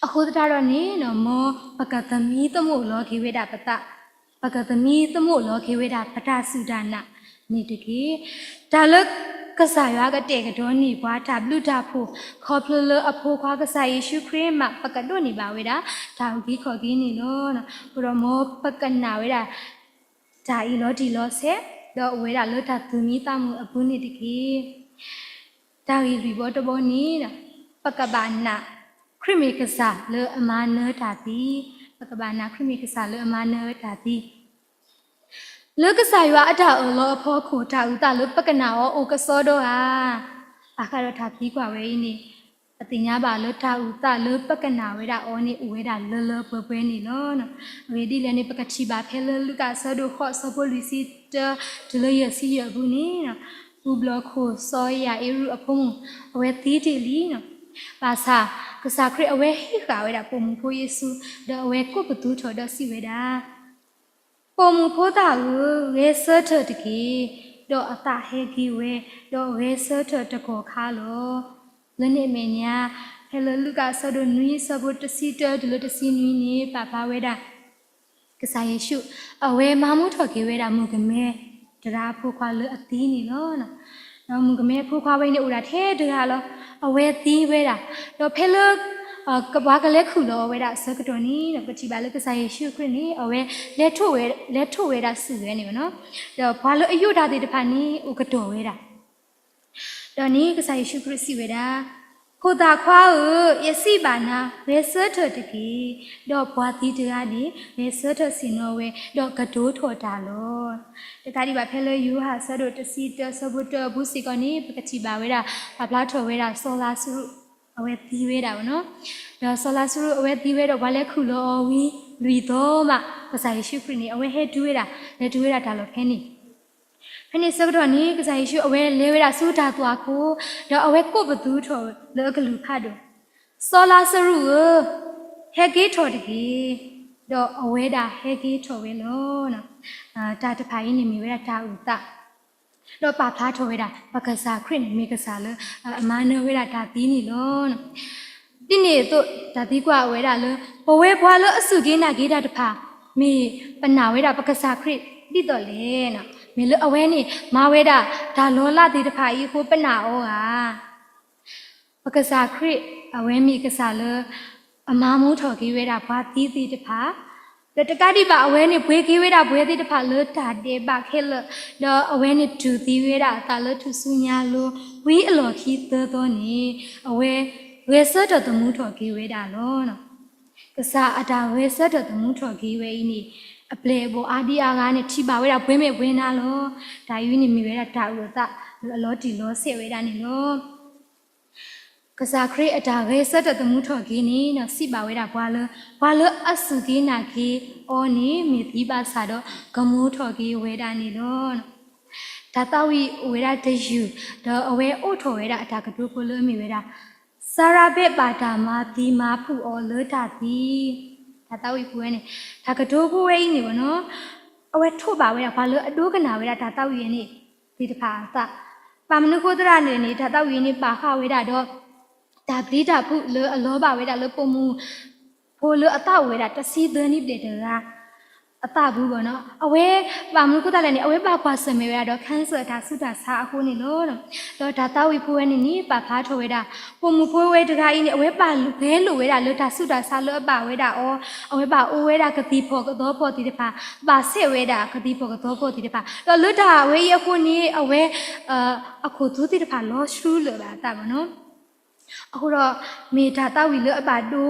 အဃိသတးဒီးန့ၣ် မ်ပကသမံသမိးလီၤက့ၤဝဲဒၣ်ပသး, ပကသမံသမိးလီၤက့ၤဝဲဒၣ်ပတၢ်စူၢ်တၢ်နာ်န့ၣ်တက့ၢ်. တၢ်လၢကစၢ်ယွၤကတဲာ်ကတီၤန့ၢ်ပှၤတၢ်ဘျုးတၢ်ဖှိၣ် ခီဖျိလၢအဖိခွါကစၢ်ယ့ၣ်ၡူးခရံာ်မး ပကဒိးန့ၢ်ဘၣ်ဝဲဒၣ် တၢ်အုၣ်က့ၤခီၣ်က့ၤန့ၣ်လီၤ. အဃိဒီးမ်ပကနာ်ဝဲဒၣ် တၢ်အံၤလီၤတံၢ်လီၤဆဲး, ဒီးအိၣ်ဝဲဒၣ်လၢတၢ်သူၣ်မံသးမုာ်အပူၤန့ၣ်တက့ၢ်. တၢ်ဂ့ၢ်လွံၢ်ဘီတဘီန့ၣ်, ပကဘၣ်နာ်ခရံာ်မ့ၢ်ကစၢ်လၢအမၤနၢၤတၢ်သံ, ပကဘၣ်နာ်ခရံာ်မ့ၢ်ကစၢ်လၢအမၤနၢၤတၢ်သံ. လၢကစၢ်ယွၤအတၢ်အၢၣ်လီၤအဖီခိၣ် တၢ်အုၣ်သးလၢပကနာ်အီၤအိၣ်ကစီဒီဧါ. ဘၣ်ဃးဒီးတၢ်သံကွၢ်ဝဲအံၤန့ၣ်, ပသ့ၣ်ညါဘၣ်လၢတၢ်အုၣ်သးလၢပကနာ်ဝဲဒၣ်အီၤန့ၣ် အိၣ်ဝဲဒၣ်လၢလၢပှဲၤပှဲၤန့ၣ်လီၤ. အဂ့ၢ်ဒ်လဲၣ်န့ၣ် ပကထံၣ်ဘၣ်ဖဲလၢလူၤကၣ်အဆၢဒိၣ်ဃိး အဆၢဖိလွံၢ်ဆံတၢ တုၤလၢယဲၢ်ဆံယဲၢ်အပူၤန့ၣ်, ပူၤဘျီၣ်ခိၣ်စီၤယၤအ့ရူးအဖိမုၣ် အဝဲသံတ့ၢ်လံ. ဘၣ်ဆၣ် ကစၢ်ခရံာ်အဝဲဟ့ၣ်ဃာ်ဝဲဒၣ်ပိာ်မုၣ်ဖိယ့ၣ်ၡူး, ဒီးအဝဲကိးပသူထီၣ်ဒီးစံးဝဲဒၣ် ပိာ်မုၣ်ဖိသၣ်ဧၢ, ဂဲၤဆၢထၢၣ်တက့ၢ်. ဒီးအသးဟဲက့ၤဝဲ, ဒီးဂဲၤဆၢထၢၣ်တကီၢ်ခါလီၤ. လၢန့ၣ်အမဲာ်ညါ, ဖဲလၢလူၤကၣ်အဆၢဒိၣ်နွံ အဆၢဖိတဆံတၢတုၤလၢတဆံနွံန့ၣ် ပာ်ဖျါဝဲဒၣ် ကစၢ်ယ့ၣ်ၡူး အဝဲမၤမူထီၣ်က့ၤဝဲဒၣ်မုၣ်ကမဲတဂၤအဖိခွါလၢအသံန့ၣ်လီၤ. ဒီးမုၣ်ကမဲအဖိခွါဝဲန့ၣ်အိၣ်ဒၣ်ထဲတဂၤလီၤ. အဝဲသံဝဲဒၣ်, ဒီးဖဲလၢ ပှၤကလဲၤခူၣ်လီၤအီၤဝဲဒၣ်အဆၢကတီၢ်န့ၣ် ပထံၣ်ဘၣ်လၢကစၢ်ယ့ၣ်ၡူးခရံာ်န့ၣ် အဝဲ လဲၤထိၣ်ဝဲဒၣ်စုဝဲန့ၣ်လီၤ. ဒီးပှၤလၢအယိးတၢ်သ့ၣ်တဖၣ်န့ၣ် အိၣ်ကတီၢ်ဝဲဒၣ် ဒီးန့ၣ်ကစၢ်ယ့ၣ်ၡူးခရံာ်စံးဝဲဒၣ်, ဖိသၣ်ခွါဧၢ, ယစံးဘၣ်နၤ, ဂဲၤဆၢထၢၣ်တက့ၢ်. ဒီးပှၤသံတဂၤန့ၣ် ဂဲၤဆၢထၢၣ်ဆ့ၣ်နီၤဝဲ, ဒီးကတိၤထီၣ်တၢ်လီၤ. တကးဒံးဘၣ်ဖဲလၢယိၤဟၣ်အဆၢဒိၣ်တဆံတၢ အဆၢဖိတၢအပူၤစ့ၢ်ကီးန့ၣ် ပကထံၣ်ဘၣ်ဝဲဒၣ် ပာ်ဖျါထီၣ်ဝဲဒၣ်စီၤလါစရူး အဝဲသံဝဲဒၣ်ဘၣ်နီၤ. ဒီးစီၤလါစရူးအဝဲသံဝဲဒီးပှၤလဲၤခူၣ်လီၤအီၤဝံၤလွံၢ်သီမး ကစၢ်ယ့ၣ်ၡူးခရံာ်န့ၣ် အဝဲဟဲတုၤဝဲဒၣ် လဲၤတုၤဝဲဒၣ်တၢ်လီၢ်ဖဲန့ၣ် ဖဲန့ၣ်ဆၢကတီၢ်န့ၣ် ကစၢ်ယ့ၣ်ၡူးအဝဲလဲၤဝဲဒၣ်ဆူတၢ်သွၣ်ခိၣ်, ဒီးအဝဲကိးပသူထီၣ်လၢအကလုၢ်ဖးဒိၣ်, စီၤလါစရူးဧၢ, ဟဲက့ၤထီၣ်တက့ၢ်. ဒီးအဝဲဒၣ်ဟဲက့ၤထီၣ်ဝဲလီၤ. တၢ်တဖၣ်အံၤန့ၣ်မ့ၢ်ဝဲဒၣ်တၢ်အုၣ်သး ဒီးပာ်ဖျါထီၣ်ဝဲဒၣ် ပကစၢ်ခရံာ်န့ၣ်မ့ၢ်ကစၢ်လၢ အမၤနၢၤဝဲဒၣ်တၢ်သံန့ၣ်လီၤ. ဒ်န့ၣ်အသိး တၢ်သံကွၢ်ဝဲဒၣ်လၢ ပဝဲပှၤလၢအစူၢ်က့ၤနာ်က့ၤတၢ်တဖၣ် မ့ၢ်ပနာ်ဝဲဒၣ်ပကစၢ်ခရံာ်ဒ်သိးလဲၣ်. မ့ၢ်လၢအဝဲန့ၣ် မၤဝဲဒၣ်တၢ်လီၤလးသ့ၣ်တဖၣ်အံၤအဃိ ပနာ်အီၤဧါ. ပကစၢ်ခရံာ် အဝဲမ့ၢ်ကစၢ်လၢ အမၤမူထီၣ်က့ၤဝဲဒၣ်ပှၤသံသ့ၣ်တဖၣ်, ဒီးတကးဒံးဘၣ် အဝဲန့ၣ်ပှ့ၤက့ၤဝဲဒၣ်ပှၤသ့ၣ်တဖၣ်လၢတၢ်ဒဲးဘးခဲလၢာ်, ဒီးအဝဲန့ၣ်တူၢ်သံဝဲဒၣ်အသးလၢထူၣ်စုညါလိၤ ဝံၤအလီၢ်ခံသၢသီန့ၣ် အဝဲဂဲၤဆၢထၢၣ်သမူထီၣ်က့ၤဝဲဒၣ်လီၤ. ကစၢ်အတၢ်ဂဲၤဆၢထၢၣ်သမူထီၣ်က့ၤဝဲအံၤန့ၣ် အပျဲၢ်အဘီၣ်အါဒံအါဂၤန့ၣ် ထံၣ်ဘၣ်ဝဲဒၣ်ပှဲၤမဲာ်ပှဲၤနါလီၤ. တၢ်အံၤန့ၣ်မ့ၢ်ဝဲဒၣ်တၢ်အုၣ်အသးလၢအလီၤတံၢ်လီၤဆဲးဝဲဒၣ်န့ၣ်လီၤ. ကစၢ်ခရံာ်အတၢ်ဂဲၤဆၢထၢၣ်သမူထီၣ်က့ၤန့ၣ် စံးဘၣ်ဝဲဒၣ်ပှၤလၢ ပှၤလၢအစူၢ်က့ၤနာ်က့ၤအီၤန့ၣ် မ့ၢ်သံဘၣ်ဆၣ်ဒီး ကမူထီၣ်က့ၤဝဲဒၣ်န့ၣ်လီၤ. တၢ်သးဝံၣ်အိၣ်ဝဲဒၣ်တယုၢ်, ဒီးအဝဲအိးထီၣ်ဝဲဒၣ်အတၢ်ကတိၤဖိလၢအမ့ၢ်ဝဲဒၣ် စၤရၤဘဲးဘၣ်တၢ်မၤသံမၤဖုးအီၤလၢတၢ်သံ, တၢ်သးဝံၣ်ဖိဝဲန့ၣ်, တၢ်ကတိၤဖိဝဲအံၤန့ၣ်ဘၣ်နီၤ, အဝဲထိးဘၣ်ဝဲဒၣ်ပှၤလၢအဒိကနၣ်ဝဲဒၣ်တၢ်သးဝံၣ်အံၤန့ၣ် သ့ၣ်တဖၣ်အသး, ဘၣ်မနုၤဃိသရၣ်န့ၣ်န့ၣ် တၢ်သးဝံၣ်အံၤန့ၣ် ဘၣ်ဃးဝဲဒၣ်ဒီး တၢ်ပျံၤတၢ်ဖုးလၢအလီၤဘၣ်ဝဲဒၣ်လၢပိာ်မုၣ်ဖိလၢအသးအိၣ်ဝဲဒၣ်တဆံသၢနံၣ်ဘျဲၣ်တဂၤ အသးပူၤဘၣ်နီၤ, အဝဲ ဘၣ်မနုၤဃိသတးလဲၣ်န့ၣ် အဝဲဘၣ်ကွၢ်ဆၢၣ်မဲာ်ဝဲဒၣ်ဒီး cancer တၢ်ဆူးတၢ်ဆါအဃိန့ၣ်လီၤ. ဒီးတၢ်သးဝံၣ်ဖိဝဲန့ၣ်န့ၣ် ပာ်ဖျါထီၣ်ဝဲဒၣ် ပိာ်မုၣ်ဖိဝဲတဂၤအံၤန့ၣ် အဝဲဘၣ်ဂဲၤလိာ်ဝဲဒၣ်လၢတၢ်ဆူးတၢ်ဆါလၢအဘၣ်ဝဲဒၣ်အီၤ, အဝဲဘၣ်အိၣ်ဝဲဒၣ်ကသံၣ်ဖီၣ်ကသီဖီၣ်သ့ၣ်တဖၣ်, ဘၣ်ဆဲးဝဲဒၣ်ကသံၣ်ဖီၣ်ကသီဖီၣ်သ့ၣ်တဖၣ်, ဒီးလၢတၢ်ဝဲအံၤအဃိန့ၣ် အဝဲ အခိၣ်သူသ့ၣ်တဖၣ်လီၤဆူလၢာ်ဘၣ်အသးဘၣ်နီၤ. အဃိဒီး မ့ၢ်တၢ်သးဝံၣ်လၢအဘၣ်ဒိ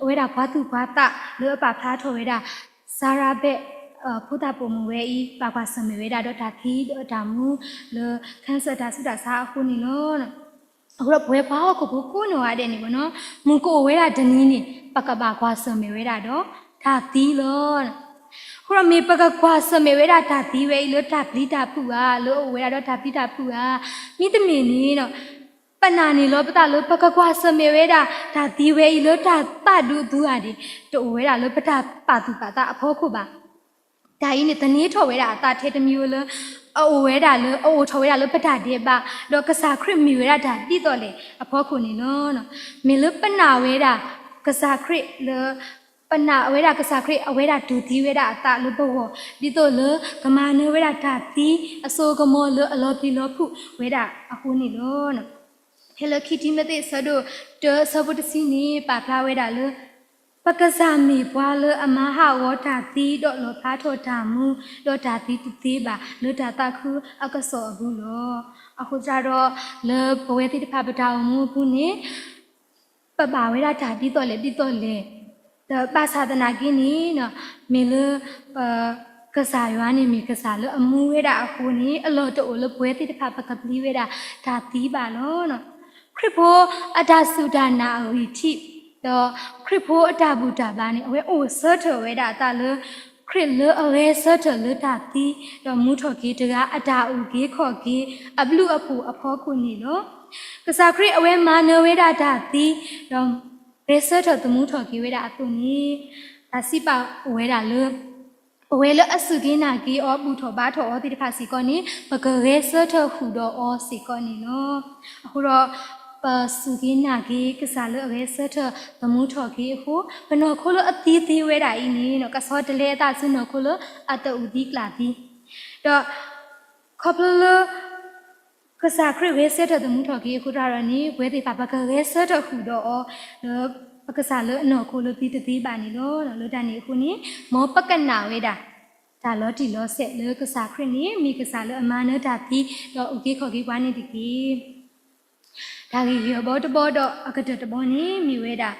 ဝဲဒၣ်ပှၤသူၣ်ပှၤသးလၢအပာ်ဖျါထီၣ်ဝဲဒၣ် စၤရၤဘဲး ဖိသၣ်ပိာ်မုၣ်ဝဲအံၤ ဘၣ်ကွၢ်ဆၢၣ်မဲာ်ဝဲဒၣ်ဒီးတၢ်သံဒီးတၢ်မူလၢ cancer တၢ်ဆူးတၢ်ဆါအဃိန့ၣ်လီၤ. အဃိဒီးပဝဲပှၤဟီၣ်ခိၣ်ဖိကိးနီၢ်ဂၤဒဲးန့ၣ်ဘၣ်နီၤ မုၢ်ကအိၣ်ဝဲဒၣ်တနံၤန့ၣ် ပကဘၣ်ကွၢ်ဆၢၣ်မဲာ်ဝဲဒၣ်ဒီးတၢ်သံလီၤ. အဃိဒီးမ့ၢ်ပကကွၢ်ဆၢၣ်မဲာ်ဝဲဒၣ်တၢ်သံဝဲအံၤလၢတၢ်ပျံၤတၢ်ဖုးဧါ, လၢအအိၣ်ဝဲဒၣ်ဒီးတၢ်ပျံၤတၢ်ဖုးဧါ, မ့တမ့ၢ်န့ၣ် ပနာ်န့ၢ်လီၤပသးလၢပကကွၢ်ဆၢၣ်မဲာ်ဝဲဒၣ်တၢ်သံဝဲအံၤလၢတၢ်သးဒူအပူၤဧါန့ၣ် တအိၣ်ဝဲဒၣ်လၢပတၢ်ပာ်သူၣ်ပာ်သးအဖီခိၣ်ဘၣ်. တၢ်အံၤန့ၣ် သန့ၤထီၣ်ဝဲဒၣ်အသးထဲတမံၤဧိၤလၢ အအိၣ်ဝဲဒၣ်လၢ အအိၣ်ထီၣ်ဝဲဒၣ်လၢပတၢ်ဒဲးဘး ဒီးကစၢ်ခရံာ်မ့ၢ်ဝဲဒၣ်တၢ်ဒ်သိးလဲၣ်အဖီခိၣ်န့ၣ်လီၤ. မ့ၢ်လၢပနာ်ဝဲဒၣ်ကစၢ်ခရံာ်လၢ ပနာ်ဝဲဒၣ်ကစၢ်ခရံာ် အဝဲဒၣ်တူၢ်သံဝဲဒၣ်အသးလၢပဂီၢ် ဒ်သိးလၢကမၤနၢၤဝဲဒၣ်တၢ်သံအစိအကမီၤလၢအလီၤပျံၤလီၤဖုးဝဲဒၣ်အဃိန့ၣ်လီၤ. ဖဲလၢခံတံၤမသ့း အဆၢဒိၣ်တၢအဆၢဖိတဆံန့ၣ် ပာ်ဖျါဝဲဒၣ်လၢ ပကစၢ်မ့ၢ်ပှၤလၢအမၤဟးဂီၤတၢ်သံ ဒီးလီၣ်ဖျါထီၣ်တၢ်မူ ဒီးတၢ်သံတသ့ဘၣ် လၢတၢ်သးခုအကစီၣ်အပူၤလီၤ. အဃိသတးဒီး လၢပဝဲသ့ၣ်တဖၣ်ပတၢ်အိၣ်မူအပူၤန့ၣ် ပဘၣ်ဝဲဒၣ်တၢ်ဒ်သိးလဲၣ်ဒ်သိးလဲၣ် ဒီးဘၣ်ဆၣ်သနာ်က့န့ၣ် မ့ၢ်လၢ ပကစၢ်ယွၤန့ၣ်မ့ၢ်ကစၢ်လၢအမူဝဲဒၣ်အဃိန့ၣ် အလီၢ်တအိၣ်လၢပဝဲသ့ၣ်တဖၣ်ပကပျံၤဝဲဒၣ်တၢ်သံဘၣ်လီၤ. ခရံာ်ဖိအတၢ်စူၢ်တၢ်နာ်အဂံၢ်ထံး ဒီးခရံာ်ဖိအတၢ်ဘူၣ်တၢ်ဘါန့ၣ် အဝဲအိၣ်ဆၢထၢၣ်ဝဲဒၣ်အသးလၢ ခရံာ်လၢအဂဲၤဆၢထၢၣ်လၢတၢ်သံ ဒီးမူထီၣ်က့ၤတဂၤအတၢ်အုၣ်က့ၤခီၣ်က့ၤ အဘျုးအဖှိၣ်အဖီခိၣ်န့ၣ်လီၤ. ကစၢ်ခရံာ်အဝဲမၤနၢၤဝဲဒၣ်တၢ်သံ ဒီးဂဲၤဆၢထၢၣ်သမူထီၣ်က့ၤဝဲဒၣ်အသိးန့ၣ် တၢ်စံးပာ်အိၣ်ဝဲဒၣ်လၢ ပဝဲလၢအစူၢ်က့ၤနာ်က့ၤအီၤ ဘူၣ်ထီၣ်ဘါထီၣ်အီၤသ့ၣ်တဖၣ်စ့ၢ်ကီးန့ၣ် ပကဂဲၤဆၢထၢၣ်ဃုာ်ဒီးအီၤစ့ၢ်ကီးန့ၣ်လီၤ. အဃိဒီး ပစူၢ်က့ၤနာ်က့ၤကစၢ်လၢအဂဲၤဆၢထၢၣ်သမူထီၣ်က့ၤအဃိ ပနီၢ်ခိလၢအသံသ့ဝဲဒၣ်အံၤန့ၣ် ကဆီတလဲအသးဆူနီၢ်ခိလၢအတအုၣ်သံကျၣ်သံ ဒီး ခီဖျိလၢ ကစၢ်ခရံာ်ဂဲၤဆၢထၢၣ်သမူထီၣ်က့ၤအဃိတၢ်ဒီးန့ၣ် ပဝဲသ့ၣ်တဖၣ်ပကဂဲၤဆၢထၢၣ်ဃုာ်ဒီးအီၤ လၢပကစၢ်လၢအနီၢ်ခိလၢသံတသ့ဘၣ်န့ၣ်လီၤ. လၢတၢ်န့ၣ်အဃိန့ၣ် မ်ပကနာ်ဝဲဒၣ် တၢ်လီၤတံၢ်လီၤဆဲးလၢကစၢ်ခရံာ်န့ၣ် မ့ၢ်ကစၢ်လၢအမၤနၢၤတၢ်သံ ဒီးအုၣ်က့ၤခီၣ်က့ၤပှၤန့ၣ်တက့ၢ်. တၢ်ဂ့ၢ်ဟ့ၣ်အဘီတဘီဒီးအကတၢၢ်တဘီန့ၣ် မ့ၢ်ဝဲဒၣ်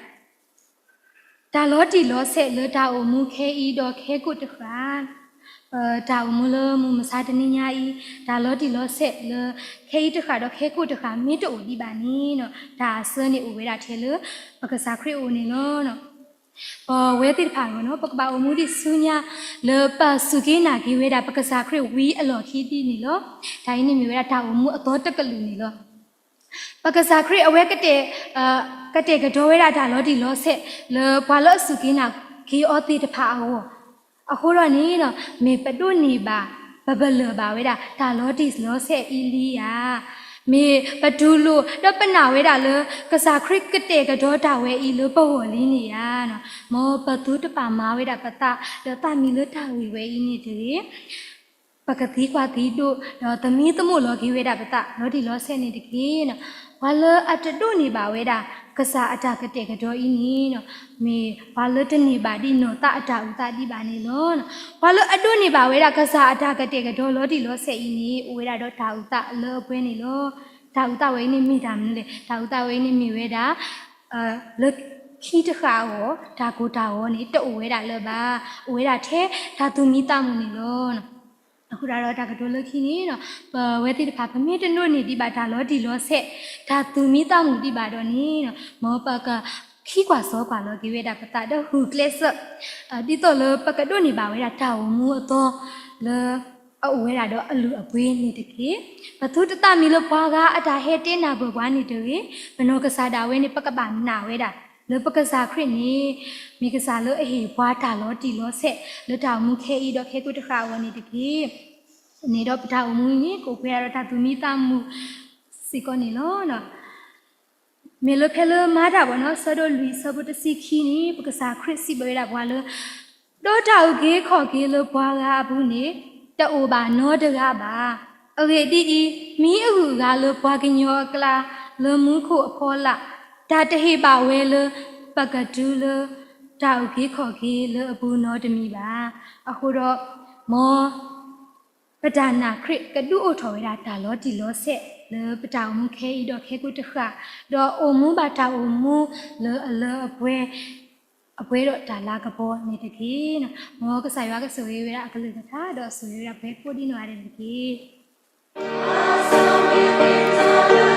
တၢ်လီၤတံၢ်လီၤဆဲးလၢတၢ်အိၣ်မူခဲအံၤဒီးခဲကိာ်တဃၣ်, ပတၢ်အိၣ်မူလၢမုၢ်မဆါတနံၤညါအံၤ တၢ်လီၤတံၢ်လီၤဆဲးလၢ ခဲအံၤတဃၣ်ဒီးခဲကိာ်တဃၣ် မ့ၢ်တအိၣ်ဒံးဘၣ်န့ၣ် တၢ်အဆၢန့ၣ်အိၣ်ဝဲဒၣ်ထဲလၢ ပကစၢ်ခရံာ်အအိၣ်န့ၣ်လီၤ. ပဝဲသ့ၣ်တဖၣ် ပကဘၣ်အိၣ်မူဒံးဆူညါ လၢပစူၢ်က့ၤနာ်က့ၤဝဲဒၣ် ပကစၢ်ခရံာ်ဝံၤအလီၢ်ခံဒ်န့ၣ်လီၤ. တၢ်အံၤန့ၣ်မ့ၢ်ဝဲဒၣ်တၢ်အိၣ်မူအသီတကလုာ်န့ၣ်လီၤ. ပကစၢ်ခရံာ်အဝဲကတဲာ် ကတဲာ်ကတီၤဝဲဒၣ်တၢ်လီၤတံၢ်လီၤဆဲး လၢပှၤလၢအစူၢ်က့ၤနာ်က့ၤအီၤသ့ၣ်တဖၣ်အဂီၢ်, အဃိဒီးန့ၣ် မ့ၢ်ပဒိးန့ၢ်ဘၣ် ပပလၢၢ်ဘၣ်ဝဲဒၣ်တၢ်လီၤတံၢ်လီၤဆဲးအံၤလံဧါ, မ့ၢ်ပတူၢ်လိာ်ဒီးပနာ်ဝဲဒၣ်လၢ ကစၢ်ခရံာ်ကတဲာ်ကတီၤတၢ်ဝဲအံၤလၢပဂီၢ်လံန့ၣ်ဧါ, မ်ပသုတပာ်မၤဝဲဒၣ်ပသး ဒီးသးမံလၢတၢ်ဂ့ၢ်ဝဲအံၤန့ၣ်တဂ့ၤ ပကသံကွၢ်သံဒိး ဒီးသမံသမိးလီၤက့ၤဝဲဒၣ်ပသး လီၤတံၢ်လီၤဆဲးန့ၣ်တက့ၢ်. ပှၤလၢအတဒိးန့ၢ်ဘၣ်ဝဲဒၣ် ကစၢ်အတၢ်ကတဲာ်ကတီၤအံၤန့ၣ် မ့ၢ်ပှၤလၢတန့ၢ်ဘၣ်ဒံးနီၢ်သးအတၢ်အုၣ်သးဒံးဘၣ်န့ၣ်လီၤ. ပှၤလၢအဒိးန့ၢ်ဘၣ်ဝဲဒၣ် ကစၢ်အတၢ်ကတဲာ်ကတီၤလီၤတံၢ်လီၤဆဲးအံၤန့ၣ် အိၣ်ဝဲဒၣ်ဒီးတၢ်အုၣ်သးလၢအပှဲၤန့ၣ်လီၤ. တၢ်အုၣ်သးဝဲအံၤန့ၣ်မ့ၢ်တၢ်မနုၤလဲၣ်. တၢ်အုၣ်သးဝဲအံၤန့ၣ်မ့ၢ်ဝဲဒၣ် လၢခံတဃၣ်အဂီၢ် တၢ်ကိၢ်တၢ်ဂီၤန့ၣ် တအိၣ်ဝဲဒၣ်လၢၤဘၣ်. အိၣ်ဝဲဒၣ်ထဲတၢ်သူၣ်မံသးမုာ်န့ၣ်လီၤ. အဃိဒီးတၢ်ကတိၤလၢခံန့ၣ် ပဝဲသ့ၣ်တဖၣ် ပမ့ၢ်တဒိးန့ၢ်ဒံးဘၣ်တၢ်လီၤတံၢ်လီၤဆဲး တၢ်သူၣ်မံသးမုာ်ဒံးဘၣ်ဒီးန့ၣ် မ်ပကခံကွၢ်စီကွၢ်လီၤက့ၤဝဲဒၣ်ပသးဒီးဂုာ်ကျဲးစၢး ဒ်သိးလၢပကဒိးန့ၢ်ဘၣ်ဝဲဒၣ်တၢ်အိၣ်မူအသီလၢ အအိၣ်ဝဲဒၣ်ဒီးအလုၢ်အပှ့ၤန့ၣ်တက့ၢ်. ပသုတသးမံလၢပှၤဂၤအတၢ်ဟဲတဲနၢ်ပၢၢ်ပှၤန့ၣ်တဂ့ၤ. ပနီၢ်ကစၢ်ဒၣ်ဝဲန့ၣ် ပကဘၣ်နာ်ဝဲဒၣ် လၢပကစၢ်ခရံာ်န့ၣ် မ့ၢ်ကစၢ်လၢအဟ့ၣ်ပှၤတၢ်လီၤတံၢ်လီၤဆဲး လၢတၢ်အိၣ်မူခဲအံၤဒီးခဲကိာ်တဃၣ်အဂီၢ်န့ၣ်တက့ၢ်. န့ၣ်ဒီးပတၢ်အိၣ်မူအံၤန့ၣ် ကအိၣ်ပှဲၤဒၣ်ဒီးတၢ်သူၣ်မံသးမုာ်စ့ၢ်ကီးန့ၣ်လီၤ. မ့ၢ်လၢဖဲလၢမၤတၢ်ဘၣ်နီၤ ဆၢဒိၣ်လွံၢ် ဆၢဖိတဆံခံန့ၣ် ပကစၢ်ခရံာ်စံးဘၣ်ဝဲဒၣ်ပှၤလၢ ဒီးတၢ်အုၣ်က့ၤခီၣ်က့ၤလၢပှၤဂၤအပူၤန့ၣ် တအိၣ်ဘၣ်နီတဂၤဘၣ်. အဂ့ၢ်ဒ်အံၤ, မံအဂုၤအဂၤလၢပှၤကညီအကျါ လၢမူခိၣ်အဖီလာ်, တၢ်တဟ့ၣ်ဘၣ်ဝဲလၢ ပကတုၤလၢ တၢ်အုၣ်က့ၤခီၣ်က့ၤလၢအပူၤနီတမံၤဘၣ်. အဃိဒီး မ် ပတၢ်နာ်ခရံာ်ကဒုးအိၣ်ထီၣ်ဝဲဒၣ်တၢ်လီၤတံၢ်လီၤဆဲး လၢပတၢ်အိၣ်မူခဲအံၤဒီးခဲကိာ်တဃၣ်, ဒီးအိၣ်မူဘၣ်တၢ်အိၣ်မူလၢအလၢအပှဲၤ, အပှဲၤဒီးတၢ်လၤကပီၤန့ၣ်တက့ၢ်. မ်ကစၢ်ယွၤကဆိၣ်ဂ့ၤဝဲဒၣ်အကလုၢ်ကထါ ဒီးဆိၣ်ဂ့ၤဝဲဒၣ်ပှၤကိးဒံနီၢ်ဂၤဒဲးန့ၣ်တက့ၢ်.